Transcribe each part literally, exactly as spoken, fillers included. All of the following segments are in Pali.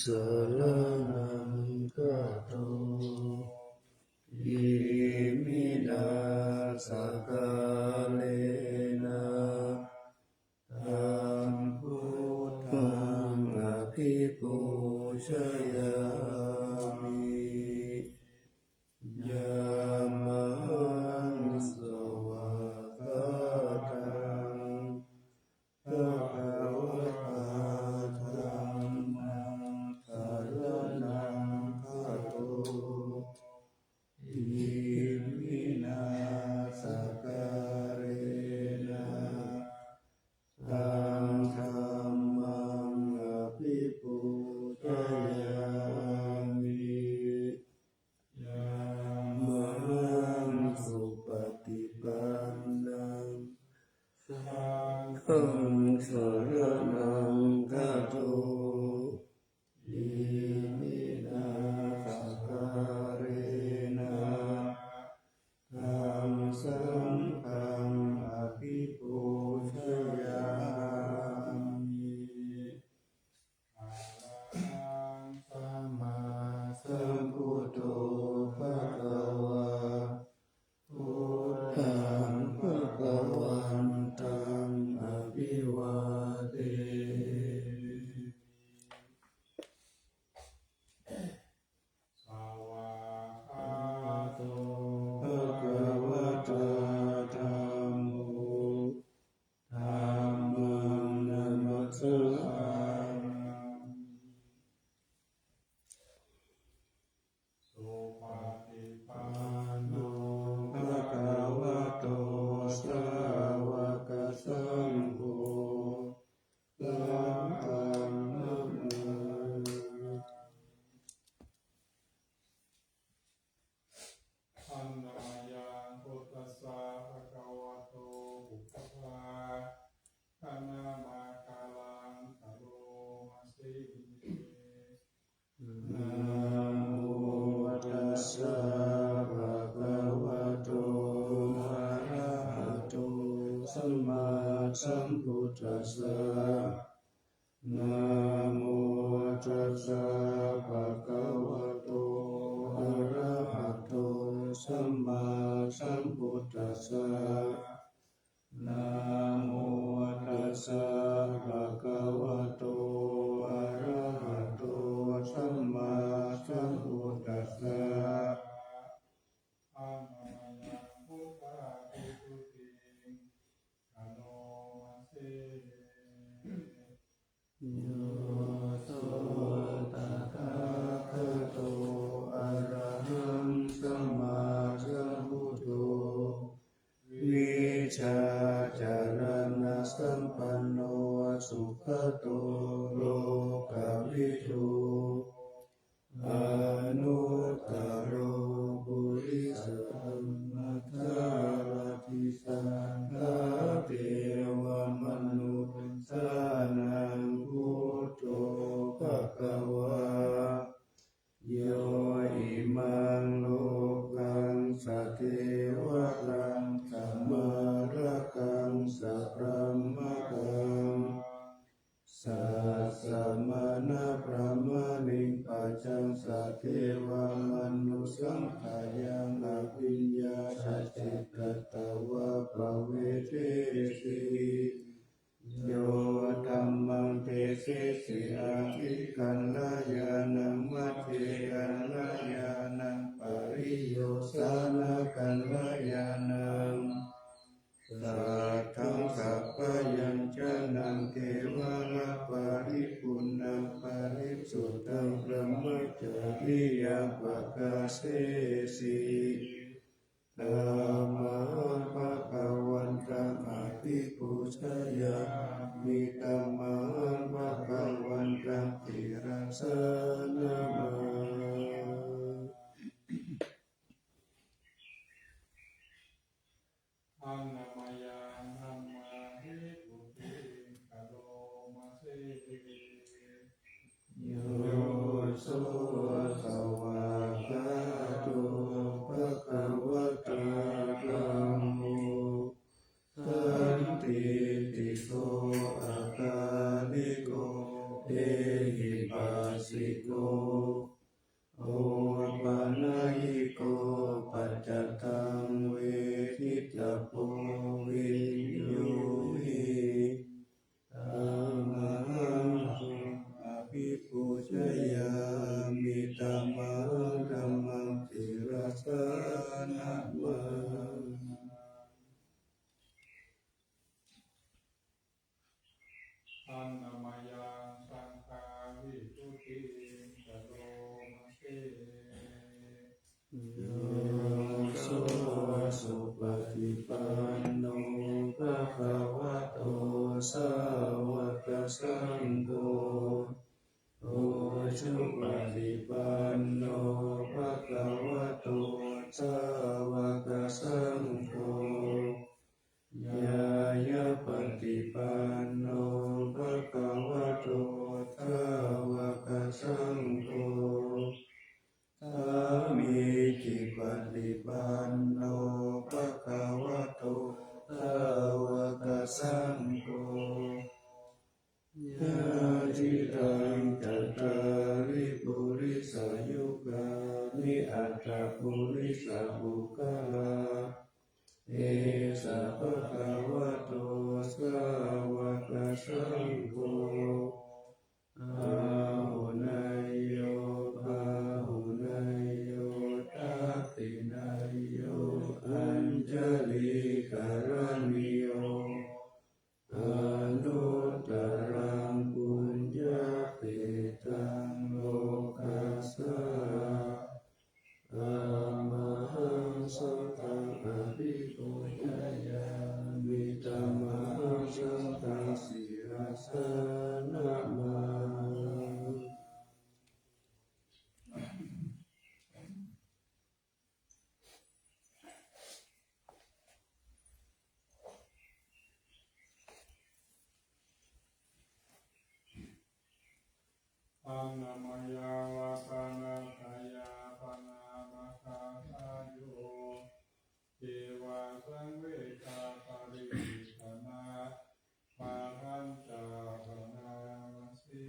saraṇaṃ gato. Iminā sakkārena taṃ buddhaṃ abhipūjayāmi. Yamhaṃ svākkhātaṃ bhagavatā dhammaṃ saraṇaṃ gato. Iminā sakkārena taṃ dhammaṃ abhipūjayāmi. Yamhaṃ supaṭipannaṃ saṅghaṃ saraṇaṃ gato. Iminā sakkārena taṃ saṅghaṃ abhipūjayāmi. Arahaṃ sammāsambuddho bhagavā, buddhaṃ bhagavantaṃ abhivādemi. Svākkhāto bhagavatā dhammo, dhammaṃ namassāmi. Supaṭipanno bhagavato sāvakasaṅgho, saṅghaṃ namāmi. Handa mayaṃ buddhassa bhagavato pubbabhāganamakāraṃ karoma se. Namo tassa bhagavato arahato sammāsambuddhassa. Namo tassa bhagavato arahato sammāsambuddhassa. Namo tassa bhagavato arahato sammāsambuddhassa. Handa mayaṃ buddhavibhūtiṃ karoma se. Yo so tathāgato arahaṃ sammāsambuddho vijjācaraṇasampanno sugato lokavidū anuttaro purisadammasārathi satthā devamanussānaṃ buddho bhagavā. Yo imaṃ lokaṃ sadevatāṃ samārakaṃ sabrahmakaṃ sassamaṇabrāhmaṇiṃ pajaṃ sadevamanussapāyaṃ abhiññāya cittatvā bhāveyyesi. Yo dhammaṃ desesi ādikalyāṇaṃ madhyekalyāṇaṃ pariyosānakalyāṇaṃ satthaṃ sabbayañjanaṃ kevalaparipuṇṇaṃ parisuddhaṃ brahmacariyaṃ pakāsesi. Tamhaṃ bhagavantaṃ abhipūjayāmi. Tamhaṃ bhagavantaṃ sirasā namāmi. Handa mayaṃ dhammavibhūtiṃ karoma se. Yo so svākkhāto bhagavatā dhammo sandiṭṭhiko akāliko ehi Bhāsito opanayiko paccattaṃ veditabbo viññūhi. Tamahaṃ abhipūjayāmi, tamahaṃ dhammaṃ sirasā namāmi. Handa mayaṃ saṅghāvihuttiṃ karoma se. Yo so supaṭipanno bhagavato sāvakasaṅgho, ujupaṭipanno bhagavato sāvakasaṅgho, ñāyapaṭipanno bhagavato sāvakasaṅgho, sāmīcipaṭipanno bhagavato sāvakasaṅgho, yadidaṃ cattāri purisayugāni aṭṭha purisapuggalā, esa bhagavato sāvakasaṅgho, āhuneyyo pāhuneyyo dakkhiṇeyyo añjalikaraṇīyo, anuttaraṃ puññakkhettaṃ lokassā. Tamahaṃ saṅghaṃ abhipūjayāmi, tamahaṃ saṅghaṃ sirasā namāmi. Handa mayaṃ rakkhaṇatthaya bhaṇāma se. Ceva saṃvedhaparivāraṇā bhaṇāma se.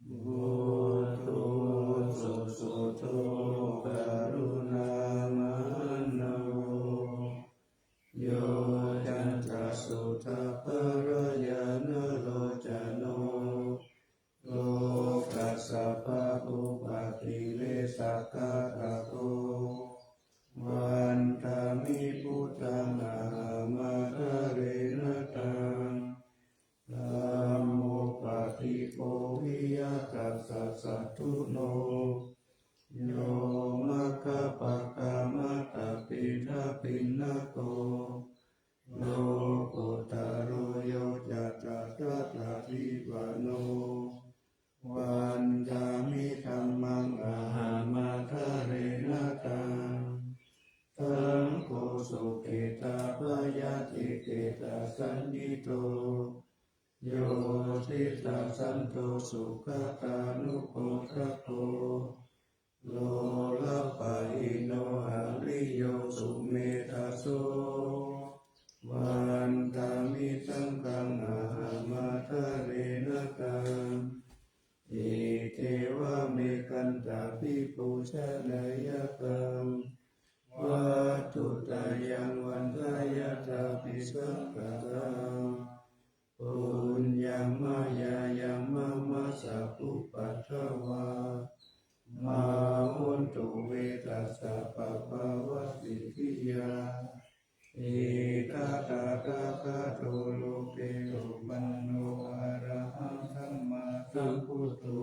Mudu susuddho karuṇāmahaṇṇavo, yoccantasuddhabbarañāṇalocano, lokassa pāpūpakilesaghātako, vandāmi buddhaṃ ahaṃ ādarena taṃ. Dhammopatiṭṭhito viya tassa satthuno, yo maggapākamattabhidhapiṇṇako, lokuttaro yo ca tathāgadīvano, vandāmi dhammaṃ ahaṃ ādarena taṃ. Saṅgho sukhetappayaciketsañhito, yo diṭṭhasanto sugatānupodako, lolapahīno ariyo sumedhaso, vandāmi saṅghaṃ ahaṃ ādarena taṃ. Iccevamekantabhi pūjanīyaṃ vatthuttayaṃ vandeyya abhisaṅkhataṃ. Puññaṃ mayā yaṃ mama sabbupaddavā, mā hontu ve tassa pāpāvasiddhiyā. Ito tathāgato loke uppanno arahaṃ sammāsambuddho,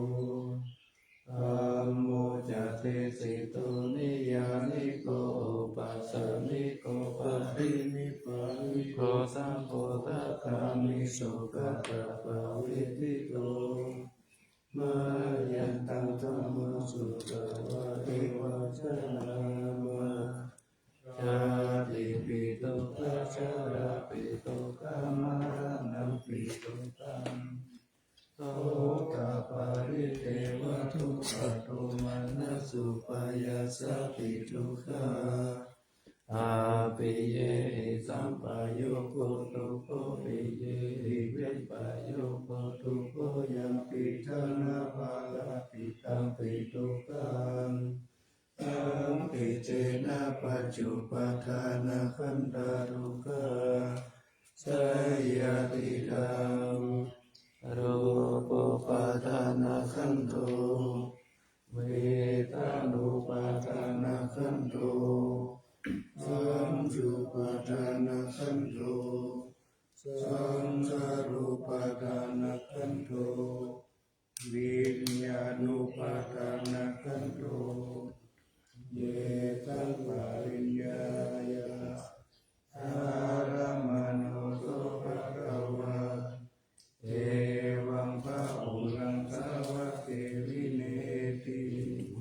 dhammo ca desito niyyāniko opanayiko paṭinibbaniko sammodagāmi sugatānugasmiṃ ṭhito. Mayantaṃ dhammaṃ sutvā devā carāma, jātipi dukkhā jarāpi dukkhā maraṇampi dukkhaṃ, sokaparidevadukkhadomanassupāyāsāti dukkhā. appiyehi sampayogo dukkho, piyehi vippayogo dukkho, yampidaṃ na bhāsati tampi dukkhaṃ. Appiṭṭhena pañcupādānakkhandhā dukkhā, seyyathidaṃ: rūpupādānakkhandho, vedanupādānakkhandho, saññupādānakkhandho, saṅkhārupādānakkhandho, viññāṇupādānakkhandho. Etaṃ pariññāya, dhāramāno so bhagavā, evaṃ bahulaṃ savatthi viññūhīti.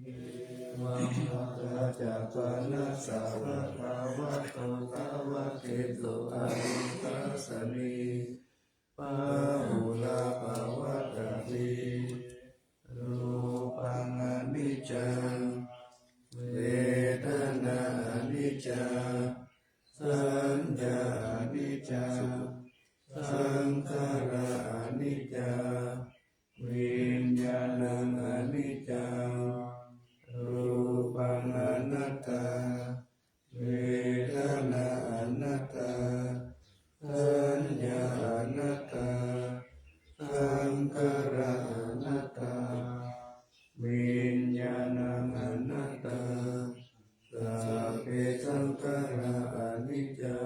Evaṃ bhāsicakkhānassa bhagavato sāvakesū anussāsanī, bahulā bhāvattati. Rūpaṃ aniccaṃ, vedanā aniccā, saññā aniccā, saṅkhārā aniccā, viññāṇaṃ aniccaṃ. Rūpaṃ anattā, vedanā anattā, saññā anattā, saṅkhārā anattā, viññāṇaṃ anattā. Sabbe saṅkhārā aniccā,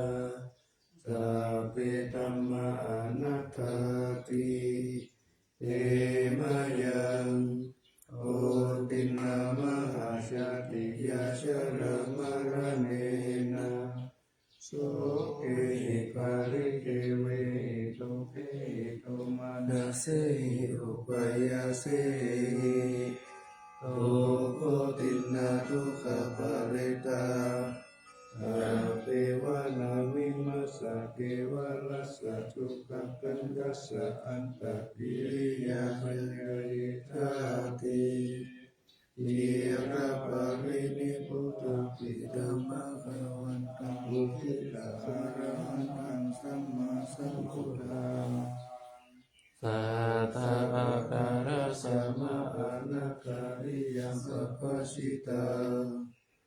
sabbe dhammā anattāti. Te mayaṃ otiṇṇā mahācātiyā jarāmaraṇena sokehi paridevehi dukkhehi domanassehi upāyāsehi. Dukkhotiṇṇā dukkhaparetā appevaṇavimassā kevalassa dukkhakandhassa antakiriyā paññāyitthāti. Ciraparinibbutanti taṃ bhagavantaṃ uddisya arahantaṃ sammāsambuddhaṃ. Satthā ākārā sabbā anākāriyā pabbajitā.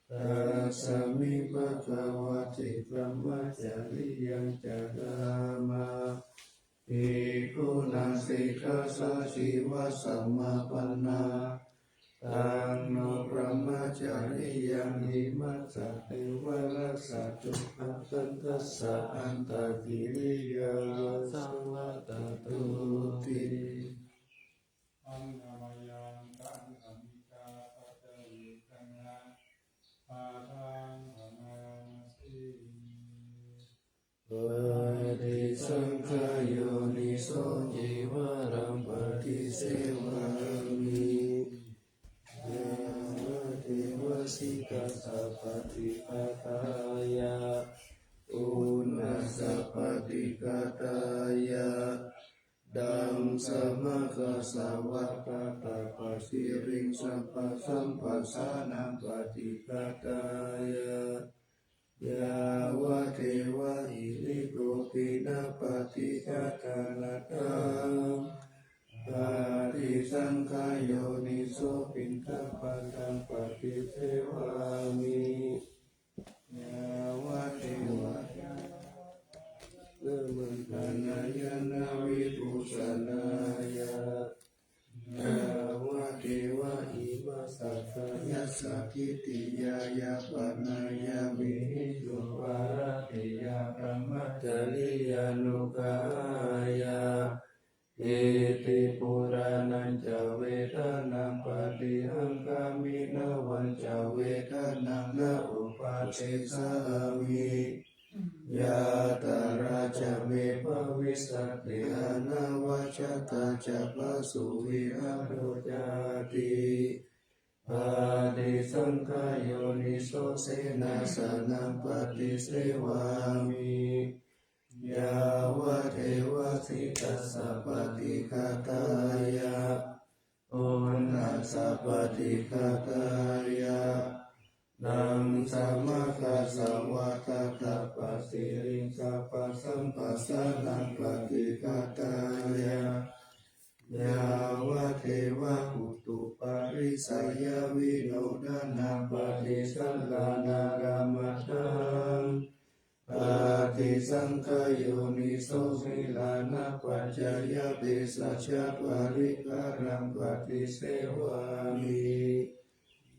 Tasmā bhagavatthi brahmacariyaṃ carāma. Bhikkhūnaṃ sikkhāsājīvasamāpannā. Taṃ no brahmacariyaṃ imassa kevalassa dukkhakandhassa antakiriyā saṃvattatu ti. Aṇḍamayaṃ taṃ aniccapaccayavekkhanaṃ padaṃ bhaṇāma se. Paṭisaṅkhā yoniso cīvaraṃ paṭisevāmi. Yāvadeva sītassa paṭighātāya, uṇhassa paṭighātāya, damsamakassavātātapasiriṃsapasamphassānaṃ paṭighātāya, yāvadeva hirikopinaṃ paṭighātanatthaṃ. Paṭisaṅkhā yoniso piṇḍapātaṃ paṭisevāmi. Yāvadeva nāmantānāya nābhibhūsanāya, yāvadeva imassa kāyassa ṭhitiyā yāpanāya vihiṃsuparatiyā brahmacariyānuggahāya. Iti purāṇañca vedanaṃ paṭihaṅkhāmi navañca vedanaṃ na uppādessāmi. Yātrā ca me bhavissati anavajjatā ca phāsuvihāro cāti. Paṭisaṅkhā yoniso senāsanaṃ paṭisevāmi. Yāvadeva sītassa paṭighātāya, uṇhassa paṭighātāya, dam- samaggāsavātātapasiriṃsapasamphassānaṃ paṭighātāya, yāvadeva utuparissayavinodanapaṭisallānārāmatthaṃ paṭisaṅkhayoniso gilānapaccayabhesajjaparikkhāraṃ paṭisevāmi,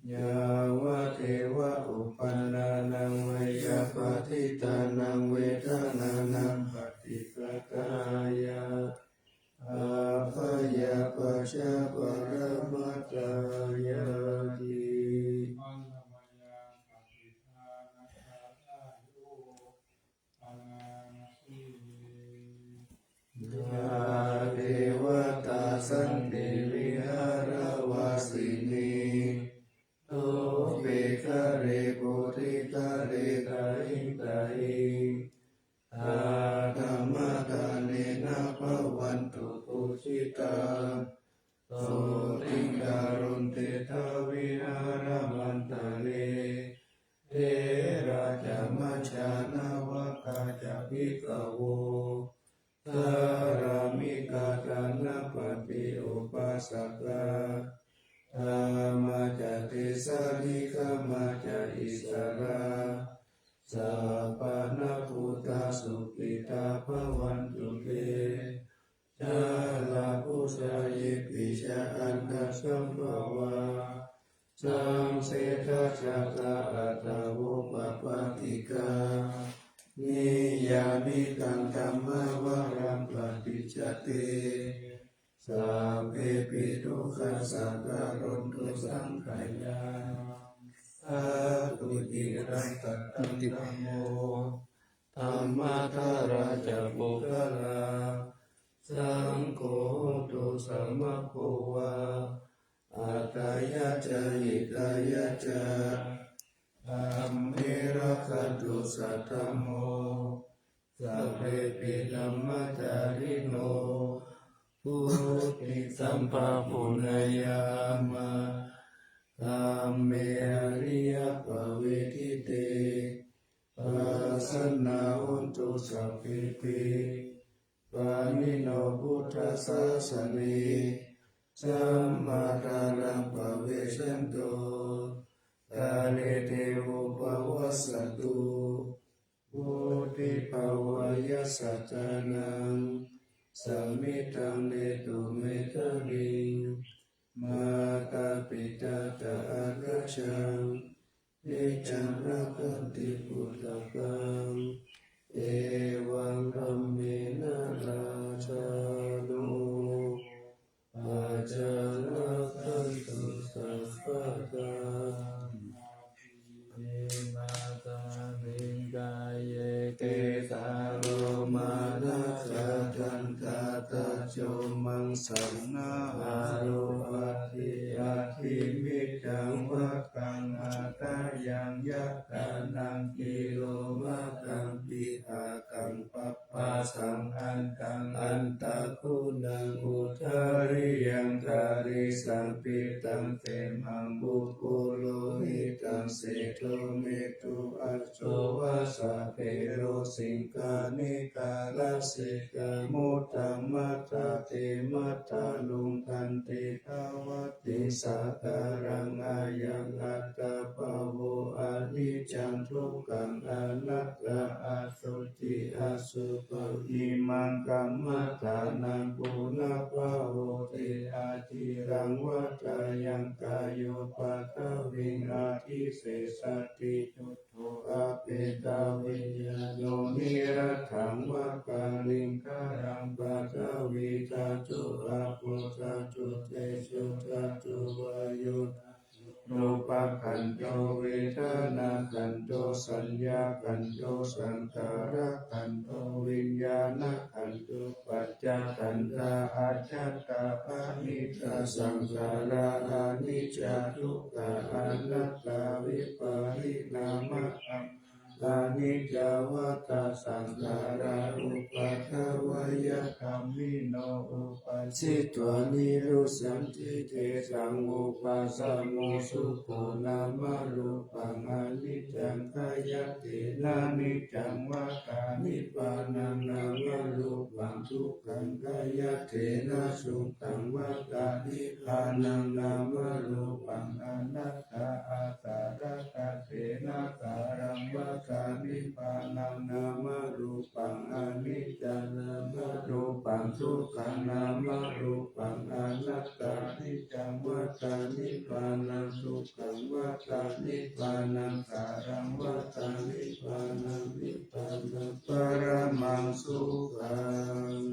yāvadeva uppannānaṃ veyyābādhitānaṃ vedanānaṃ paṭighātāya, abyāpajjhaparamatāyāti. Yā devatā santi vihāravāsinī, thūpe ghare bodhighare tahiṃ tahiṃ, tā dhammadānena bhavantu pūjitā, sotthiṃ karontedha vihāramaṇḍale. Therā ca majjhā navakā ca bhikkhavo, sārāmikā dānapatī upāsakā, gāmā ca desā nigamā ca issarā, sappāṇabhūtā sukhitā bhavantu te. Jalābujā yepi ca aṇḍasambhavā, saṃsedajātā athavopapātikā, niyyānikaṃ dhammavaraṃ paṭicca te, sabbepi dukkhassa karontu saṅkhayaṃ. Sādhu ciraṃ sataṃ dhammo, dhammaddharā ca puggalā, saṅgho hotu samaggo va, atthāya ca hitāya ca. Dhamme rakkhantu saddhammo, sabbepi dhammacārino, vuḍḍhiṃ sampāpuṇeyyāma, dhamme ariyappavedite. Pasannā hontu sabbepi, pāṇino buddhasāsane, sammādhāraṃ pavecchanto, kāle devo pavassatu. Vuḍḍhibhāvāya sattānaṃ, samiddhaṃ netu medaniṃ, mātā pitā ca atrajaṃ, niccaṃ rakkhanti puttakaṃ, evaṃ dhammena rājāno, pajaṃ rakkhantu sabbadā. Imasmiṃ kāye kesā lomā nakhā dantā taco maṃsā nahārū adhi, adhimiñjaṃ vakkaṃ hadayaṃ yakkhānaṃ kilomakaṃ pihakaṃ pabhasaṃ antaṃ antaguṇaṃ udariyaṃ karīsaṃ pittaṃ khemaṃ pubbu lohitaṃ sedo medu ajjhavā saphiro siṅghāṇikā lasikā mudhā matā te matā luṅganti dvāti sakaraṃ. Ayaṃ attabhāvo aniccaṃ dukkhaṃ anattā asuci asubhaṃ imaṃ kammadānaṃ punabbhavoti aciraṃ. Vatayaṃ kāyo paṭhaviṃ adhisessati, cuddho apetaviññāṇo niratthaṃva kaliṅgaraṃ. Paṭhavī dhātu āpo dhātu tejo dhātu vāyo dhātu rūpakkhandho vedanākkhandho saññākkhandho saṅkhārakkhandho viññāṇakkhandho. Pañcakkhandhā ajjhattā bahiddhā saṅkhārā aniccā dukkhā anattā vipariṇāmadhammā aniccā vata saṅkhārā, uppādavayadhammino, uppajjitvā nirujjhanti, tesaṃ vūpasamo sukho nāmarūpaṃ aniccaṃ, khayaṃ tenaniccaṃ vata nibbānaṃ nāmarūpaṃ, dukkhaṃ khayaṃ tenasukhaṃ vata nibbānaṃ nāmarūpaṃ, anattā, āsaraṃ taṃ tenasaraṃ vata nibbānaṃ nāmarūpaṃ, aniccā nāmarūpaṃ, dukkhaṃ nāmarūpaṃ, anattā, niccaṃ vata nibbānaṃ, sukhaṃ vata nibbānaṃ, saraṃ vata nibbānaṃ, nibbānaṃ paramaṃ sukhaṃ.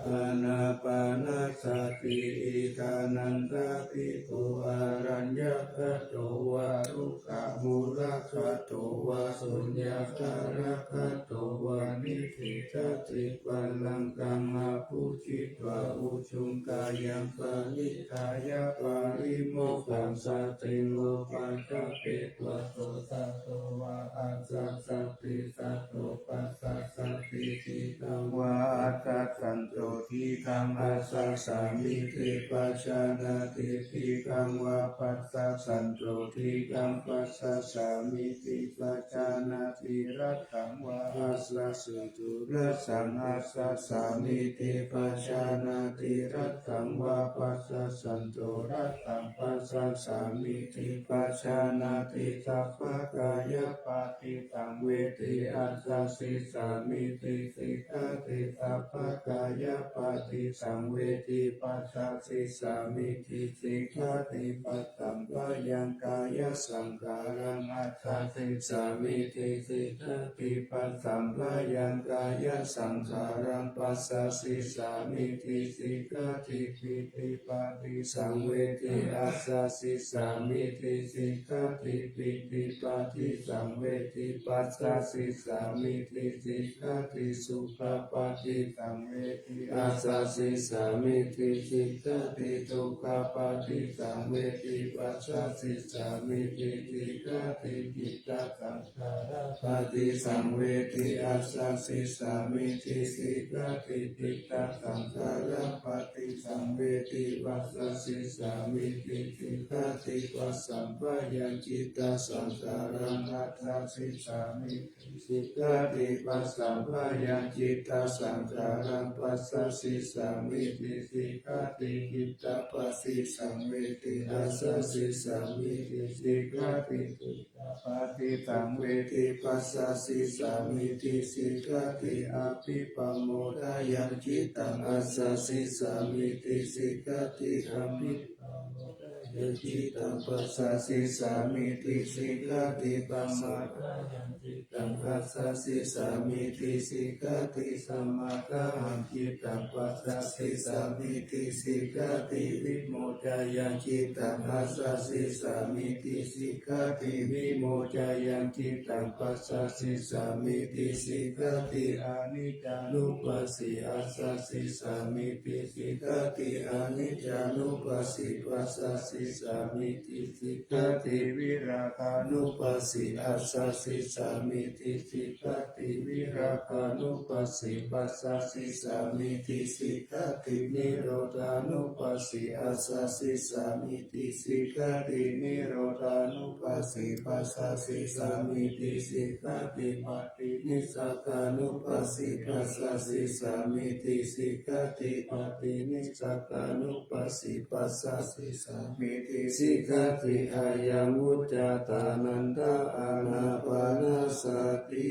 Ānāpānasati. Iddhānanda bhikkhu araññagato vā rukkhamūlagato vā suññāgāragato vā nidiṭṭhati pālaṅkaṃ abhujitvā ujuṃ kāyaṃ paṇidhāya pāṇimokkhāsatiṃ upakappetva, so sato vā asassati, sato passasati, dīghaṃ vā asassanto dīghaṃ assassāmīti pajānāti, dīghaṃ vā passassanto dīghaṃ passassāmīti pajānāti, rassaṃ vā asassanto rassaṃ assassāmīti pajānāti, rassaṃ vā passassanto rassaṃ passassāmīti pajānāti, sabbakāyapaṭisaṃvedi assasissāmīti sikkhati, sabbakāyapaṭisaṃvedi passasissāmīti sikkhati, passamphayaṃ kāyasaṅkhāraṃ assasissāmīti sikkhati, passamphayaṃ kāyasaṅkhāraṃ passasissāmīti sikkhati, pītipaṭisaṃvedi assasissāmīti sikkhati, pītipaṭisaṃvedi passasissāmīti sikkhati, sukhapaṭisaṃvedi assasissāmīti sikkhati, dukkhapaṭisaṃvedi passasissāmīti sikkhati, cittasaṅkhārapaṭisaṃvedi assasissāmīti sikkhati, cittasaṅkhārapaṭisaṃvedi passasissāmīti sikkhati, passamphayaṃ cittasaṅkhāraṃ assasissāmīti sikkhati, passamphayaṃ cittasaṅkhāraṃ passasissāmīti sikkhati, cittapaṭisaṃvedi assasissāmīti sikkhati, cittapaṭisaṃvedi passasissāmīti sikkhati, abhipamodāya cittaṃ assasissāmīti sikkhati, abhipamodāya cittaṃ passasissāmīti sikkhati, pammādāya cittaṃ assasissāmīti sikkhati, samādāya cittaṃ passasissāmīti sikkhati, vimodāya cittaṃ assasissāmīti sikkhati, vimodāya cittaṃ passasissāmīti sikkhati, aniccānupassī assasissāmīti sikkhati, aniccānupassī passasissāmīti sikkhati, virāgānupassī assasissāmīti sikkhati, virāgānupassī passasissāmīti sikkhati, nirodhānupassī assasissāmīti sikkhati, nirodhānupassī passasissāmīti sikkhati, paṭinissagānupassī passasissāmīti sikkhati, paṭinissagānupassī passasissāmīti sikkhati, ayaṃ vuccatā ānanda ānāpānasati.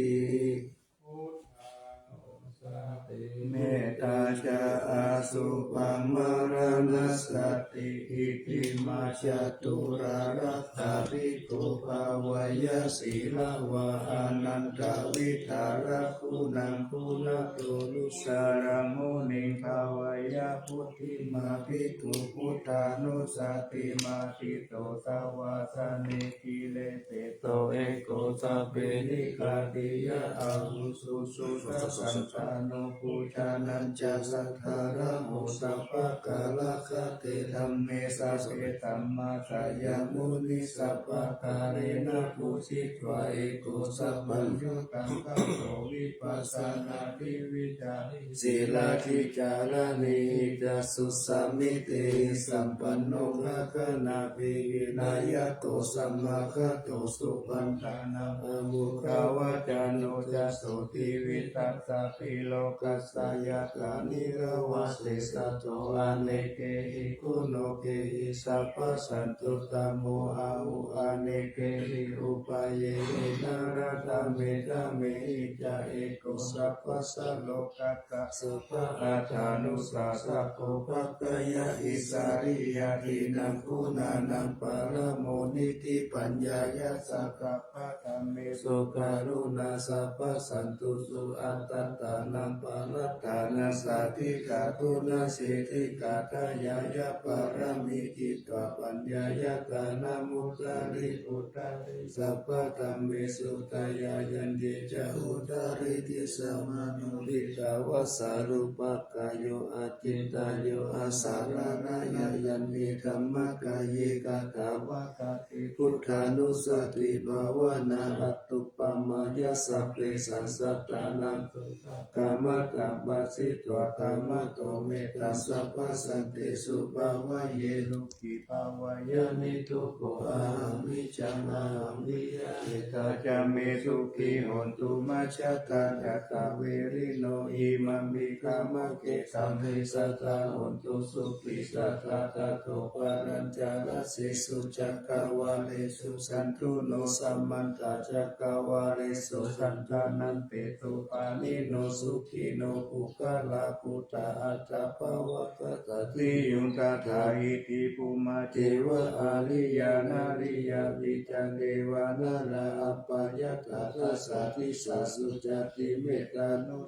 Buddhānussati, metā ca asubhaṃ maraṇassati, itimā caturā ratā bhikkhū bhāweyya sīlavā ānandavidhāraguṇaṃ guṇato nusaraṃ muniṃ bhāweyya bodhimaṇ mā bhikkhū buddhānussatiṃ adhiṭṭho savāsanehi lepeto eko sabbehi gatiyā ahu susu. Tasaṃ ṭhāno buddhānañca saddhāraho sabbakālagate dhamme sabbe dhammā dayamuni sabbakālena pūjitva eko sabbaññutaṃ gato vipassanādhi vijjāhi sīlādhi cārānehi ca susamitehi sampanno gaganābhidhānayato samāgato supandānaṃ amughavaccano ca sotthi vittattā pī lokassa yathā nirāvā seṭṭho anekehi guṇokehi sabbasantutamo ahu anekehi upayehi narātame dhamehi ca eko sabbassa lokassa sabba attānussāsako paccayahisāriyādīnaṃ guṇānaṃ paramo niddhi paññāya sakkappaṭhammesu karuṇā sabbasantusu attattānaṃ parattānaṃ sādhitātūna siddhigatayā ya pāramī paññāya tānamuttari uttari sabbadhammesu tayāyaññe ca uttaridhi samāno hitvā sārūpakāyo acintāyo asaraṇāya yānī dhammakāye katvātati buddhānussatibhāvanā aṭṭhupamāya sabbesaṃ sattānaṃ sukhā kamatabba citvā dhammato mettaṃ sabbasantesu bhāvaye dukkhi bhāvaye niddukkho ahaṃ niccaṃ ahaṃ vihāmi tañca me sukhī hontu majjhattā ca saverino imampi dhammaketaṃ desattā hontu sukhī sadā tato palañca dasesu cakkavāḷesu santu no samantā cakkavāḷesu aṭṭhānaṃpesu pāṇino sukhino puggalā buddhā atta bhava tadadiyuṃ tathāhiti bhummā ceva ariyā nariyā pi ca devā nalā apayattā dasā disā sucati mettā nu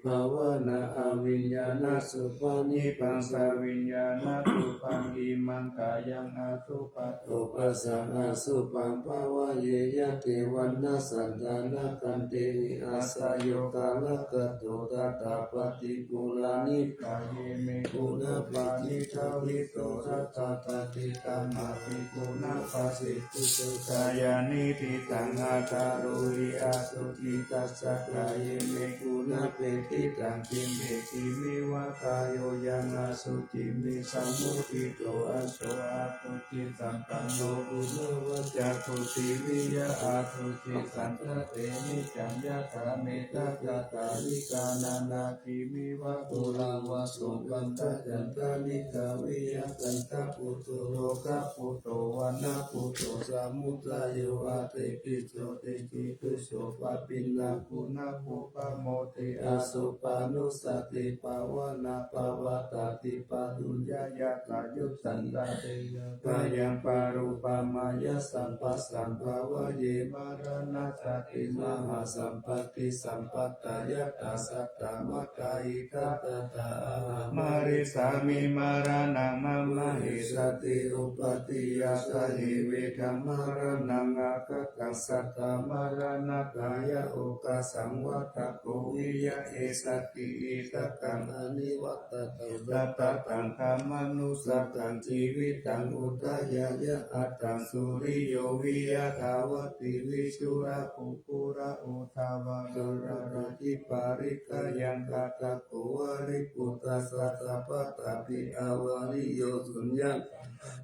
bhāvanā abhiññānā suppanippaṃ saviññāṇarupaṃ imaṃ kāyaṃ asubhaṃ upassaṃ asubhaṃ bhāvaye yade vaṇṇasantā nakkhantehi asayogā lagato tathāpati purāṇikā ye me guṇā pariṭṭhā vito ratthatati tamhā bhikkhū na pasissu. Sāyāni diṭṭhaṃ atarūhi asuciṃ tassa kāye me guṇā pediṭṭhaṃ kimme kimiva kāyo yaṃ asuciṃ me samuṭṭhito aso asuciṃ sampanno guṇavaccaṃ puthiviya asuciṃ sañcate niccaṃ yathā mettakāṭālikā nānā kimiva kulavā sopāga cantalikkā viya kaṇṭaputto lokaputto vaṇṇaputto samudayo atthi picco ti ki tu so papinna guṇapuppa moti asubhanussati bhāvanā pavattati pātuyya yathāyuttanta tena bhayaṃ parūpamāya sampassaṃ bhāvaye maraṇassati mahāsampattisampattā yathā saddhammattā idha tathā ahaṃ marissāmi maraṇaṃ mama essati uppādiyā saheva maraṇaṃ aggaṭaṃ saddhammaraṇatthāya okāsaṃ vata ko viya essati idha kaṃ anivattantaṃ tattataṃ dhammanussataṃ jīvitaṃ udayāya attaṃ suriyo viya dhāvati visuddhā puggalā udhavalā radhā dīpā likhayaṃ gathā ko vāriputta saha sabbatapi avariyo suññaṃ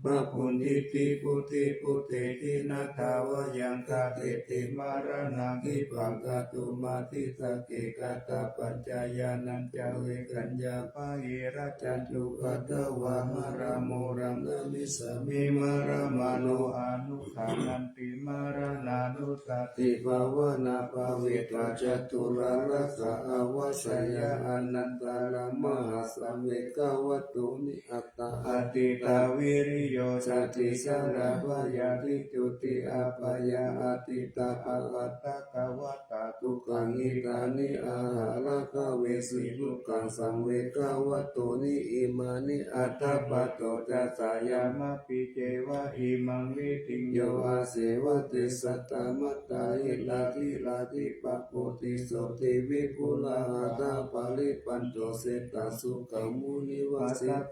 ma bhuñjiti buddhe bhuddheti na dhāvayaṃ gahetti maraṇaṃ khippaṃ kātumatthake katappañca yānañca vegaññā pahīnajjantu athava maraṃ moraṃ namissāmi maraṃ mano anuggaṇhanti maraṇānussati bhāvanā bhāvetvā caturāsakā avassayaṃ anantaraṃ mahāsaṃ vegavato niyattaṃ atthitā viriyo satthi jarā byādhi juti apāyā atītā anatītā vata dukkhā hitāni anarthā vesi dukkhaṃ saṃ vegavato ni Imāni aṭṭha paṭo ca sayamāpi ceva imaṃ vidhiṃ yo āsevatte satta mattā hiratiraṭṭhi pāpūti sotthiṃ vipuḷā aṭṭha paripañco seṭṭha sukhaṃ munivasaṃ.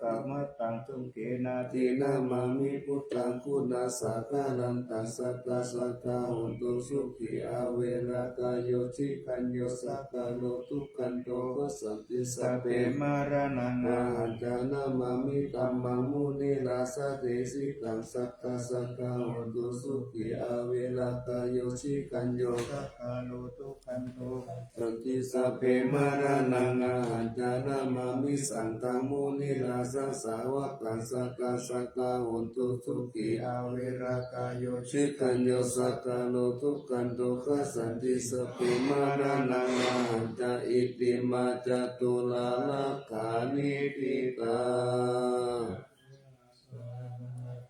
Taṃ sukhena dinamāmi buddhaṃ guṇasāgaraṃ taṃ sadā sadā hontu sukhī averā kāyo citañño sakāro dukkhato bhajati sabbe maraṇaṃ ahañca namāmi dhammaṃ munirājadesitaṃ sadā sadā hontu sukhī averā kāyo citañño sakāro dukkhato bhajati sabbe maraṇaṃ ahañca namāmi saṅghaṃ munirājasāvakaṃ sadā sadā hontu sukhī averā kāyo citañño sakāro dukkhato bhajati sabbe maraṇaṃ ahañca. Iti mā caturā rakkhaṇī ṭhitā.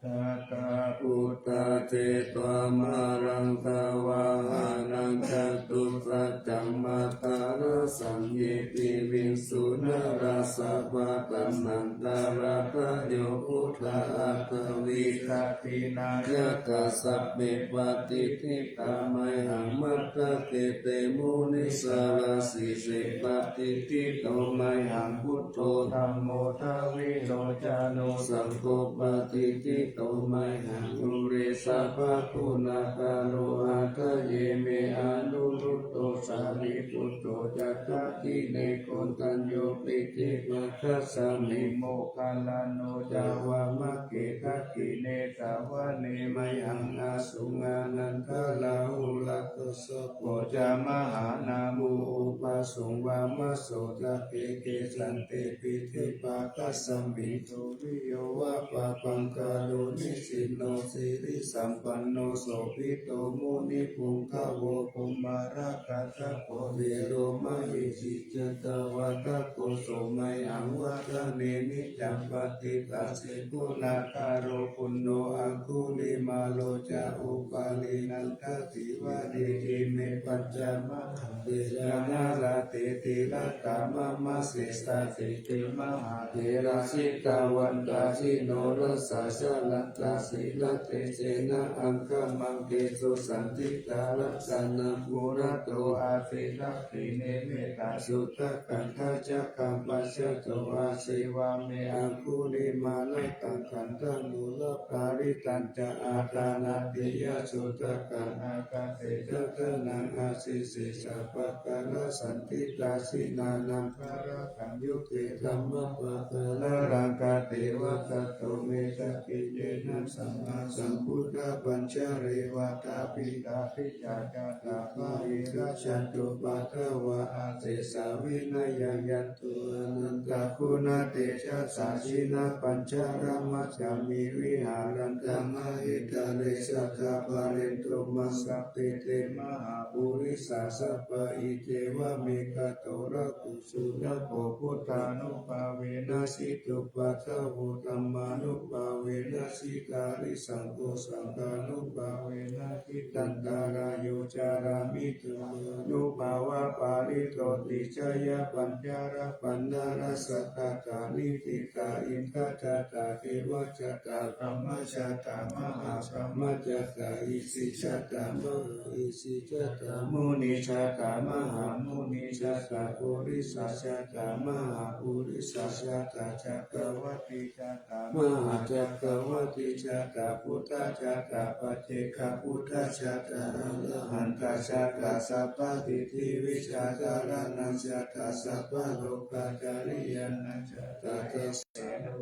Saha saṅghā sahatthi buddhā jetvā māraṃ savāhanaṃ catusaccāsabhaṃ ye piviṃsu narāsabhā. Taṇhaṅkarādayo buddhā aṭṭhavīsati nāyakā sabbe patiṭṭhi tā mayhaṃ matthake te munissarā. Sīse patiṭṭhito mayhaṃ buddho dhammo dvilocano saṅgho patiṭṭhito mayhaṃ ure sabbaguṇākaro. Hadaye me anuruddho sārīputto ca dakkhiṇe koṇḍañño piṭṭhibhāgasmiṃ moggallāno ca vāmake. Dakkhiṇe savane mayhaṃ āsuṃ ānandarāhulā kassapo ca mahānāmo ubhāsuṃ vāmasotake. Kesante piṭṭhibhāgasmiṃ suriyo va pabhaṅkaro nisinno sirisampanno sobhito munipuṅgavo. Kumārakassapo thero mahesī cittavādako so mayhaṃ vadane niccaṃ patiṭṭhāsi guṇākaro. Puṇṇo aṅgulimālo ca upālī nandasīvalī ime pañca mahātherā nalāṭe tilakā mama. Sesāsīti mahātherā jitavanto jinorasā jalantā sīlatejena aṅgamaṅgesu saṇṭhitā. Ratanaṃ purato āsi dakkhiṇe mettasuttakaṃ dhajaggaṃ pacchato āsi vāme aṅgulimālakaṃ. Khandhamoraparittañca āṭānāṭiyasuttakaṃ ākāse chadanaṃ āsi sesā pākārasaṇṭhitā. Jinānaṃ bharataṃ yutthake dhammapākāralaṅkate. Vasato me sakiccena sabbasambudhapañjare. Vātapittādisañjātā bāhirajjhattupaddavā asesā vinayaṃ yantu anantaguṇatejasā. Jinapañjaramajjhamhi viharantaṃ mahītale sadā pālentu maṃ sabbe te mahāpurisāsabhā. Iccevam ekato rakkhu surakkho buddhānubhāvena jitupaddavo dhammānubhāvena jitārisaṅgho saṅghānubhāvena jitantarāyo carāmi dhammānubhāvapālito. Tijjaya pañjarapaṇṇarasatakā niṭṭhitā indajātā devajātā brahmajātā mahābrahmajātā isijātā mahāisi jātā munijātā mahāmunijātā purisajātā mahāpurisajātā cakkavatijātā mahācakkavatijātā buddhajātā paccekabuddhajātā arahantajātā sabbasiddhivijjādharaṇañjātā sabbalokacariyanajātā dasena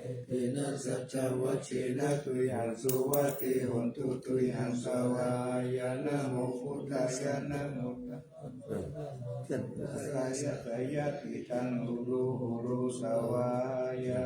Etena saccavajjena tuyhaṃ suvatthi hotu tuyhaṃ svākkhātā. Namo buddhāya, namo dhammāya, namo saṅghāya, jayasiddhaṃ hotu guru svākkhātā.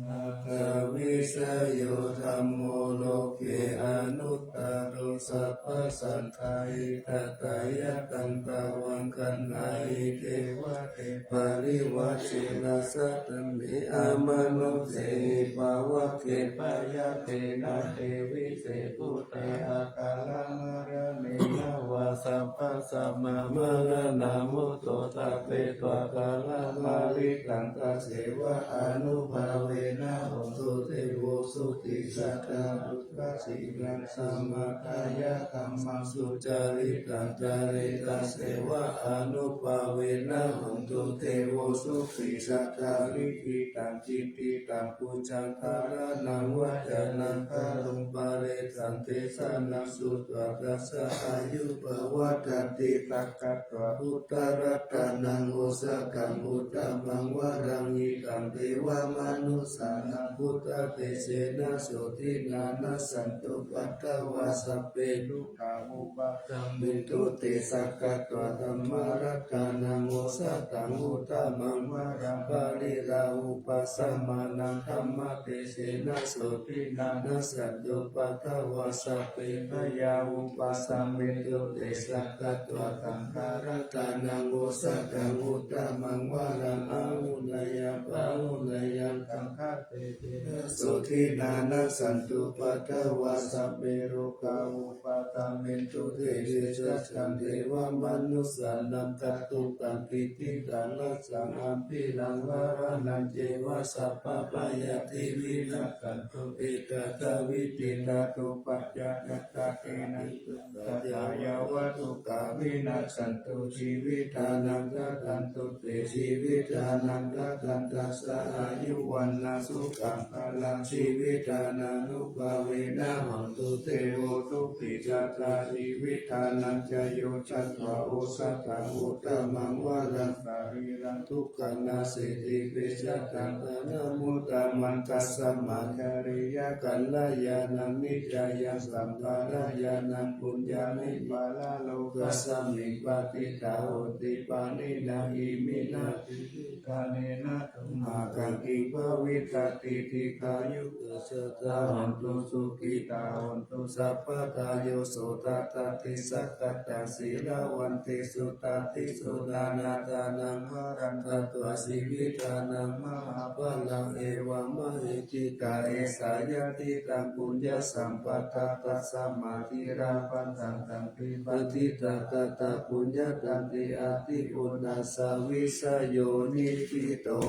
Aggavijayo dhammo loke anuttaro sabbasattā hitatthāya taṃkhaṃ gaṇhāhi devate parivajjena. Saddhammehi amanussāhi pāvake bhayappeena te vijebhūte akālamaraṇena vā sabbasmā maraṇā mutto ṭhapetvā kālamāritaṃ. Tasseva ānubhāvena hotu devo sotthi satthā buddhasīlaṃ samādāya dhammaṃ sucaritaṃ care. Tasseva ānubhāvena hotu devo sotthi satthā likkhitaṃ cintitaṃ pūjaṃ dhāraṇaṃ vācanaṃ garuṃ paresaṃ desanaṃ sutvā tassa āyu pavaḍḍhaṃ. Titaṃ katvā buddharatanaṃ osathaṃ uttamaṃ varaṃ hitaṃ devamanussānaṃ buddhatejena sotthinā nassantupaddavā sabbe dukkhā vūpasamentu te. Titaṃ katvā dhammaratanaṃ osathaṃ uttamaṃ varaṃ pariḷāhūpasamanaṃ dhammatejena sotthinā nassantupaddavā sabbe bhayā vūpasamentu te. Titaṃ katvā saṅgharatanaṃ osathaṃ uttamaṃ varaṃ āhuneyyaṃ pāhuneyyaṃ saṅghatejena sotthinā nassantupaddavā sabbe rogā vūpasamentu te. Titaṃ devamanussānaṃ ātuggaṃ tiṭṭhitaṃ rājaṃ abhimānaṃ ceva sabbabhayāpi vinassantu te. Tathāpīti dhātupaccānattatena ituṃ sattā yāva dukkhā vinassantu jīvitānaṃ. Dadantu te jīvitānaṃ dadantassā āyu vaṇṇaṃ sukhaṃ balaṃ. Jīvitānānubhāvena hotu devo sotthi satthā jīvitānañca yo tatvā osathaṃ uttamaṃ varaṃ sarīraṃ dukkhānasseti. Peccattaṃ anamuttamaṃ tasmā cariyakalyāṇaṃ niccāya sambādhāya yaṃ puññaṃ imerālokasmiṃ patiṭṭhā honti pāṇinā iminā jīvitāyeva. Tumhākaṃ kiṃ bhavissati dīghāyukā sadā hontu sukhitā hontu sabbadā. Yo tattha ṭhāti sakataṃ sīlavantesu tathīsu nānatthaṃ varaṃ datvā jīvitānaṃ mahapphalaṃ evamāhi. Dīghā esā yadidaṃ puññasampadā tasmā dhīrā bhaddantā te patiṭṭhā katapuññatā. Te atthi uṇhissavijayo nikkhito.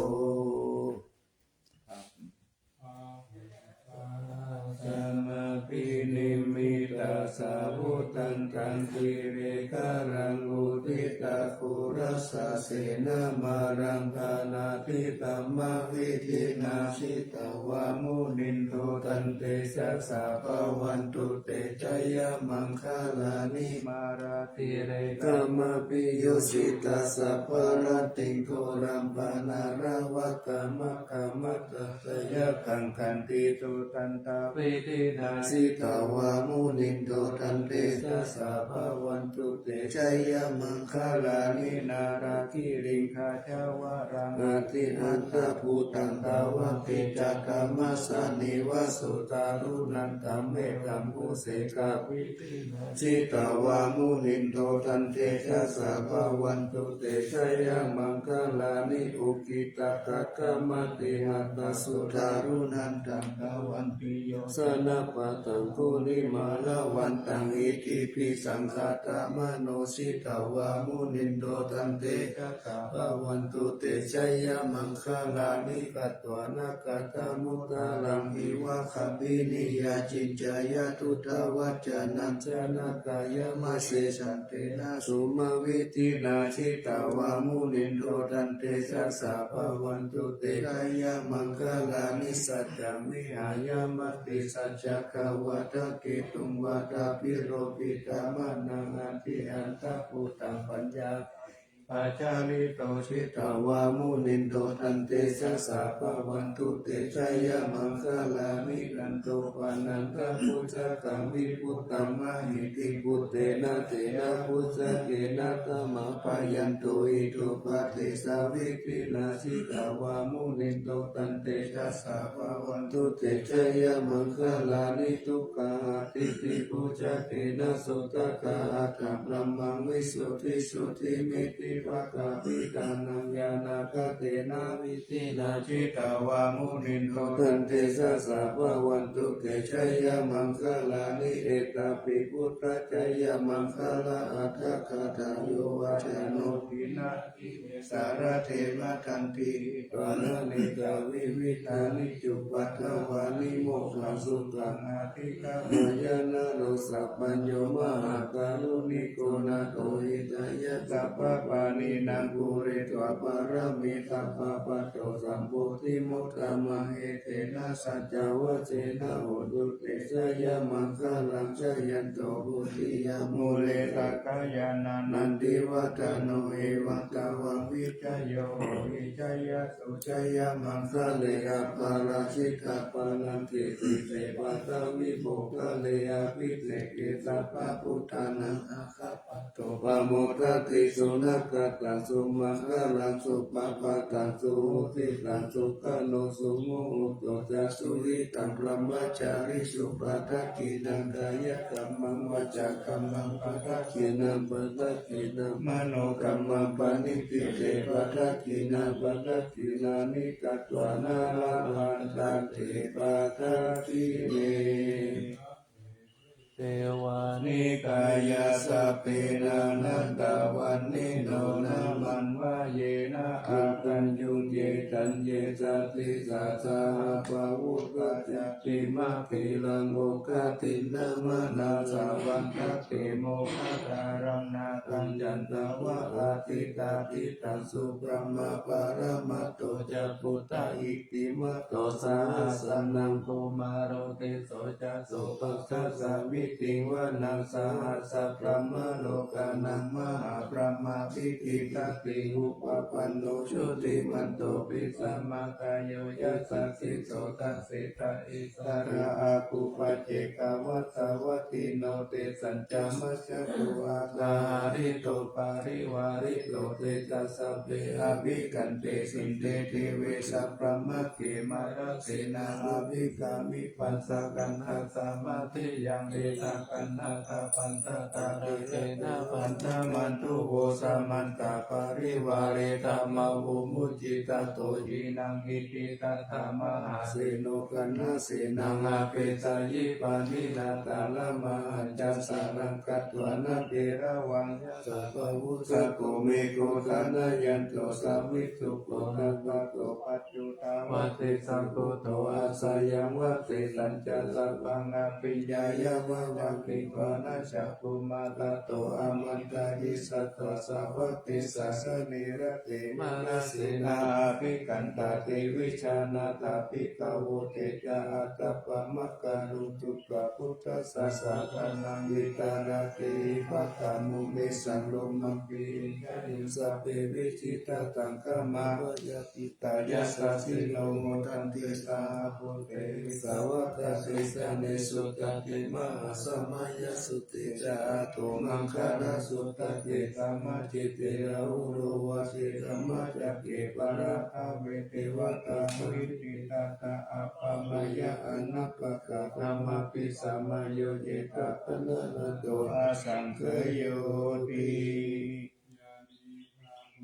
Abhinimmitasāvudhantaṃ grīmekhalaṃ uditaghorasasenamāraṃ dānādidhammavidhinā jitavā munindo taṃ tejasā bhavatu te jayamaṅgalāni. Mārātirekamabhiyujjhitasabbarattiṃ ghorampanāḷavakamakkhamathaddhayakkhaṃ khantīsudantavidhinā jitavā munindo taṃ tejasā bhavatu te jayamaṅgalāni. Nāḷāgiriṃ gajavaraṃ atimattabhūtaṃ dāvaggicakkamasanīva sudāruṇantaṃ mettambusekavidhinā jitavā munindo taṃ tejasā bhavatu te jayamaṅgalāni. Ukkhittakhaggamatihatthasudāruṇantaṃ dhāvantiyojanapathaṅgulimālavantaṃ iddhībhisaṅkhatamano jitavā munindo taṃ tejasā bhavatu te jayamaṅgalāni. Katvāna kaṭṭhamudaraṃ iva gabbhinīyā ciñcāya duṭṭhavacanaṃ janakāyamajjhe santena somavidhinā jitavā munindo taṃ tejasā bhavatu te jayamaṅgalāni. Saccaṃ vihāya matisaccakavādaketuṃ vādābhiropitamanaṃ atiandhabhūtaṃ paññā Jalito jitavā munindo tantejasā bhavatu te jayamaṅgalāni. Nandopanandabhujagaṃ vibudhaṃ mahiddhiṃ puttena therabhujagena damāpayanto iddhūpadesavidhinā jitavā munindo tantejasā bhavatu te jayamaṅgalāni. Duggāhadiṭṭhibhujagena sudaṭṭhahatthaṃ brahmaṃ visuddhijutimiddhibakābhidhānaṃ ñāṇāgadena vidhinā jitavā munindo tantejasā bhavatu te jayamaṅgalāni. Etāpi buddhajayamaṅgalaaṭṭhagāthā yo vācano dinadine sarate matandī hitvāna nekavividhāni cupaddavāni mokkhaṃ sukhaṃ adhigameyya naro sapañño. Mahākāruṇiko nātho hitāya sabbapāṇinaṃ pūretvā pāramī sabbā patto sambodhimuttamaṃ. Etena saccavajjena hotu te jayamaṅgalaṃ. Jayanto bodhiyā mūle sakyānaṃ nandivaḍḍhano evaṃ tvaṃ vijayo hohi jayassu jayamaṅgale aparājitapallaṅke sīse paṭhavipokkhare abhiseke sabbabuddhānaṃ aggappatto pamodati. Sunakkhattaṃ sumaṅgalaṃ supabhātaṃ suhuṭṭhitaṃ sukhaṇo sumuhutto ca suyiṭṭhaṃ brahmacārisu padakkhiṇaṃ kāyakammaṃ vācākammaṃ padakkhiṇaṃ padakkhiṇaṃ manokammaṃ paṇidhī te padakkhiṇā padakkhiṇāni katvāna labhantatthe padakkhiṇe. Devā nikāyā sabbe nānattavaṇṇino nāmanvayena āgañchuṃ ye caññe sadisā saha pavutthajātimakkhīlaṃ oghatiṇṇamanāsavaṃ. Sabbe mokkhaddharaṃ nāthaṃ candavā atītātītaṃ subrahmā paramatto ca buddho iddhimato saha sanaṅkumāro tisso ca supaṭṭhāsa vitiṃ vanaṃ sahassabrahmalokānaṃ mahābrahmābhitiṭṭhati upapanno jutimanto bhismākāyo yasassi so dasettha issarā āgūpakkhiṃ āsavekkhiṃ tesañca majjhato āsahārito parivārito te ca sabbe abhikkante sinde deve sabrahmake mārasenā abhikkāmi passa kaṇhassa mandiyaṃ. Esa kaṇhatha bandhatha rāgena bandhamatthu vo samantā parivāretha mā vo muñcittha. Tato khīṇaṃ kiñci tattha mahāseno kaṇhasenaṃ apesayi pāṇinā talamāhacca saraṃ katvāna bheravaṃ. Yassa pāvussako megho thanayanto savijjuko taṇhaṅkarotīti tañca vajjassa buddho asayaṃvase tañca sabbaṃ abhiññāya vavakkhitvāna cakkhumā tato āmantayi satthā sāvatthiyaṃ sāsane rate mārasenā abhikkantā te vijānātha bhikkhavo. Te ca ātappamakaruṃ sutvā buddhassa sāsanaṃ vītarāgehi pakkāmuṃ nesaṃ lomampi iñjayuṃ. Sabbe vijitasaṅgāmā bhayātītā yasassino modanti saha bhūtehi sāvakā te janesutāti. Mahāsamayasutte ca ātomaṅgalasuttaṃ ye sāmā citte rāhulā vācekā maccake pattadāve devatā municirājappamāya anappakā. Taṃ mahābhismāyo cittabhāsā bhikkhūnaṃ āgaṅkhayoti.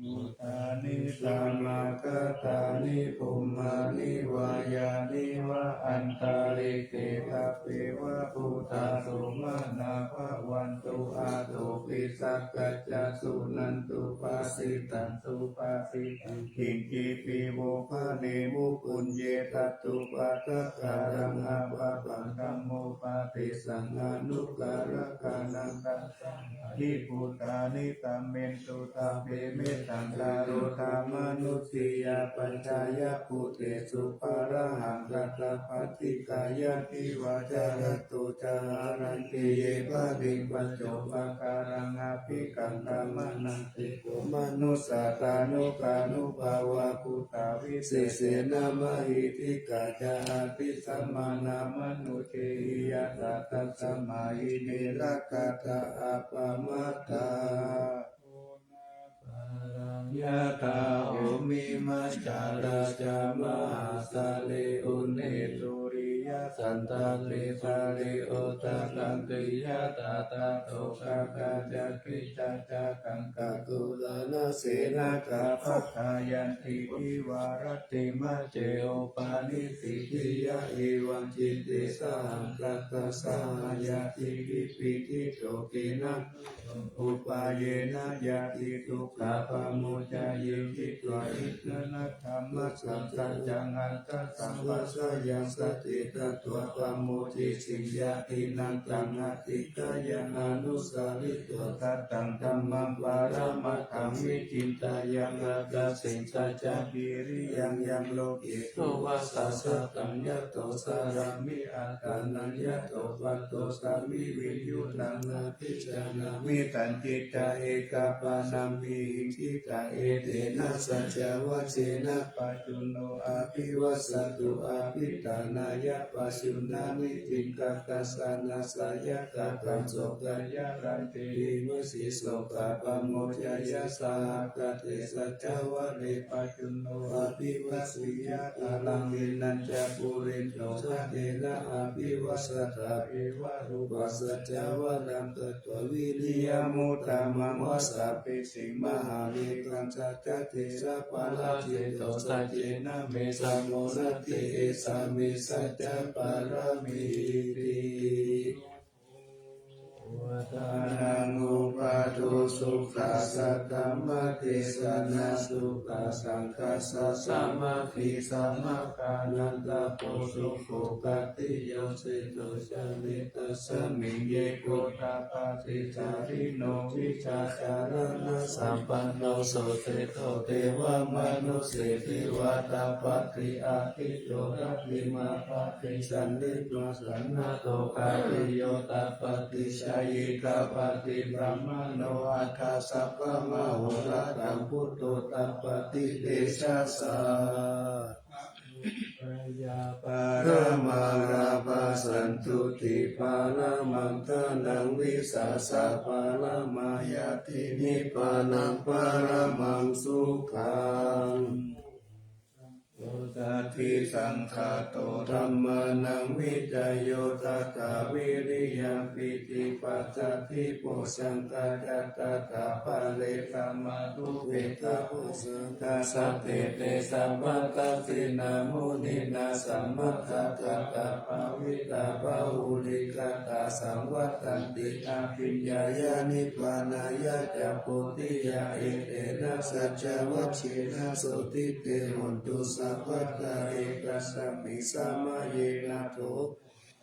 Yānīdha bhūtāni samāgatāni bhummāni vā yāni va antalikkhe sabbeva bhūtā sumanā bhavantu athopi sakkacca suṇantu bhāsitaṃ subhāsitaṃ kiñcipi vo bhaṇemu puññe tathūpakaṃ apabbataṃ dhammupadesaṃ anukarampanānaṃ taṃ sahāmi bhūtāni kammentu sabbe mettaṃ karo Manussapajātiya pajāya bhūtesu pāṇāhaṃ kaṭṭhapaṭikāya divā ca ratto ca haranti ye baliṃ pañcubhāgānaṃ abhikkantamaṇḍanti. Kho manussā tānukānubhāvā bhūtā visesena mahiddhikā ca adhigamānā manussehi ñātā tasmā hi ne rakkhatha appamattā. Paraṃ yathā bhūmimañjaraṃ yamahāsale unneturiyasaṅghanti sare udadanti yathā tadato gaṅgā ca khīṇā ca gangā koṇḍañca yathā pādasenaṃ gabbhamaggāya yanti girigabbharaṭṭhe majjhe upanissi viya evaṃ citte sahagatā sahayathī vippīti dukkhenaṃ upāyena yadi dukkhā pamuñceyya. Hitvānanekavividhāni kaṭṭhamāsā saccaṃ aṭṭhaṃ sambhāseyya saccete tato pamodati. Yadi taṃ adhiṭṭheyya anusaritvā taṃ dhammaṃ paramatthaṃ vicinteyya ākaseṃ saccavīriyaṃ yaṃ loke sovassā sataṃ yato carāmi aṭṭhānaṃ yato patto sāmi viññūhī taṃ abhijānāmi tañcittaṃ ekapāṇaṃ vihiṃsita. Etena saccavajjena pajjunno abhivassatu abhiṭhānāya pajjuṇhānīti katthaṃ sannasaya katthaṃ sokāya rattiṃ vimajje sokā pamuñceyya. Sahagate saccavajje pajjunno abhivāseyya kalaṃ vinañca purindo saṅghena abhivāsatāyeva rūpaṃ saccavajjam katvā viriyamuttamaṃ vasapi sīmahā veghaṃ saccate sabbārājito saccena me samo natthi esā me saccapāramīti. Uddhaṃ upādo sukhā saddhammadesanā sukhā saṅghassa sāmaggī samaggānaṃ tapo sukho patiyoja Tasmiṃ ye gotapaṭisarino vijjācaraṇasampanno susikkhito devamanussesi vātapattipaṭibhāgī sannipatto sannādhiyo tappati jhāyī tappati brāhmaṇo atha sabbamahorattiṃ buddho tappati tejasā. Paramā lābhā santuṭṭhi paramaṃ dhanaṃ vissāsaparamā ñāti nibbānaṃ paramaṃ sukhaṃ. Sotthi saṅkhāto dhammānaṃ vicayo tathā viriyampīti passaddhi bojjhaṅgā ca tathāpare samādhupekkhabojjhaṅgā sattete sabbadassinā muninā sammadakkhātā bhāvitā bahulīkatā saṃvattanti abhiññāya nibbānāya ca bodhiyā. Etena saccavajjena sotthi te hotu sabbadā. Ekasmiṃ samaye nātho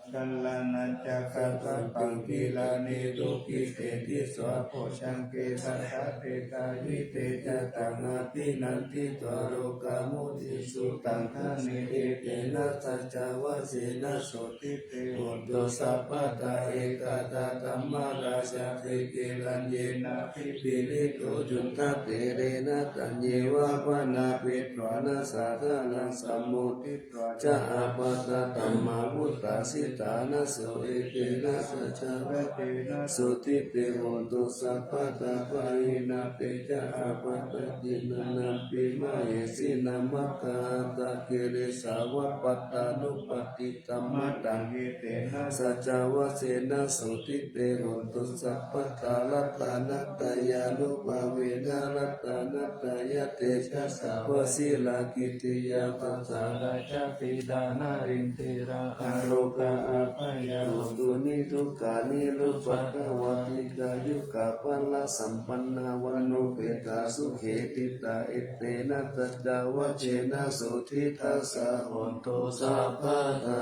Saraṇaṃ gacchāmi sapaṃ gilāne dukkhite disvā bojjhaṅge satta desayi. Te ca taṃ abhinanditvā rogā mucciṃsu taṅkhaṇe. Etena saccavajjena sotthi te hotu sabbadā. Ekadā dhammarājāpi gelaññenābhipīḷito cundattherena taññeva bhaṇāpetvāna sādaraṃ sammoditvā ca ābādhā tamhā vuṭṭhāsi ṭhānaso. Etena saccavajjena sotthi te hotu sabbadā. Pahīnā te ca ābādhā tiṇṇannampi mahesinaṃ maggāhatakilesāva pattānuppattidhammataṃ. Etena saccavajjena sotthi te hotu sabbadā. Ratanattayānubhāvena ratanattayatejasā vajirakkhittiyā prasārajāpi dānārindiyā arogā abyāpajjhā hotu niddukkha nirupaddavā dīghāyukā balasampannā vaṇṇaṃ upethā sukhī ṭhitā. Etena saccavajjena sotthi tassa hotu sabbadā.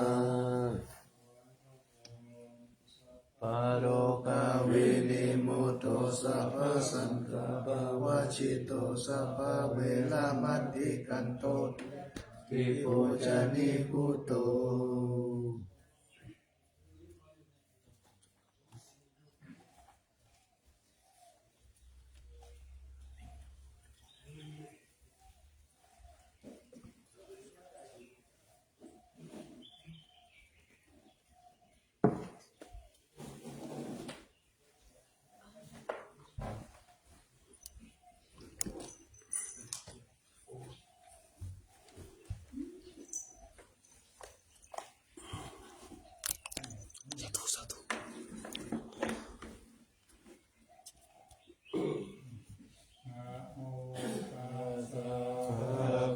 Arogavinimutto sabbasantāpavajjito sabbaveramatikkanto dipojjanibhūto.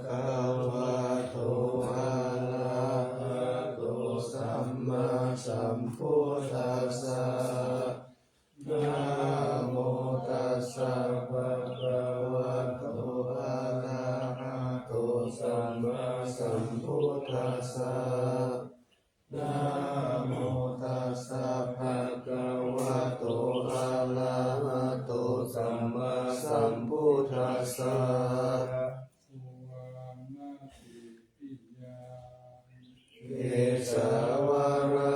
Bhagavato arahato sammāsambuddhassa. Namo tassa bhagavato arahato sammāsambuddhassa. Namo tassa bhagavato arahato sammāsambuddhassa. Kesāvalā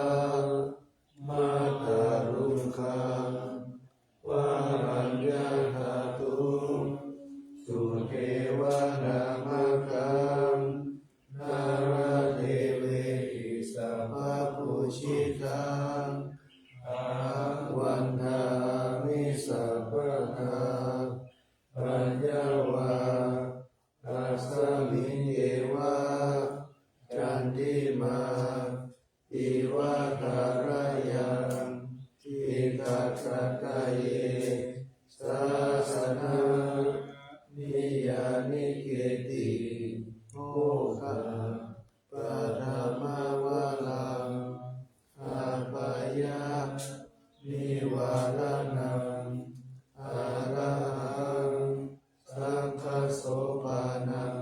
mātā rukkhaṃ varaññā dātuṃ sudevanamakaṃ nāradevehi sabbapūjitaṃ ahaṃ vandāmi sabbadā. Paññā vā tasmiṃ yeva candimā ivaṭhārayaṃ cittatthaddhaye sāsanamiyānīketi. Mokkhaṃ paṭhamavaraṃ abhayanivāraṇaṃ arahaṃ saṅghasopaṇaṃ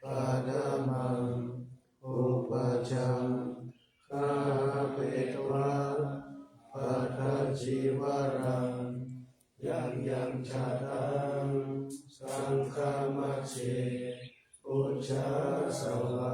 paṭhamaṃ upajjhaṃ gahapetvā paṭhacīvaraṃ yaṃ yaṃ jātaṃ saṅghamajjhe pūjāsvā